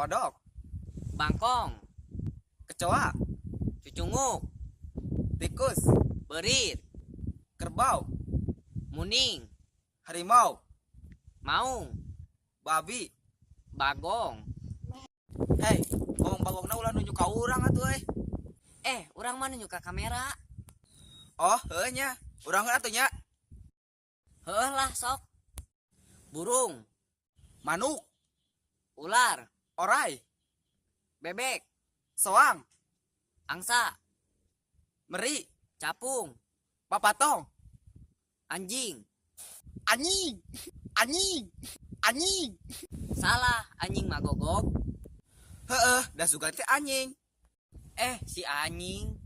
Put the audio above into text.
Kodok. Bangkong. Kecoa. Cucunguk. Tikus. Beurit. Kerbau. Muning. Harimau. Maung. Babi. Bagong. Hei, ngomong bagongna ulah nunjuk ka urang atuh euy. Eh, urang mah nunjuk ka kamera. Oh, heuh nya. Urang atuh nya. Heuh lah, sok. Burung. Manuk. Ular. Orai. Bebek. Soang. Angsa. Meri. Capung. Papatong. Anjing. Anjing, anjing, anjing. Salah, anjing mah gogog. Heeh, da sugan teh anjing. Eh, si anjing.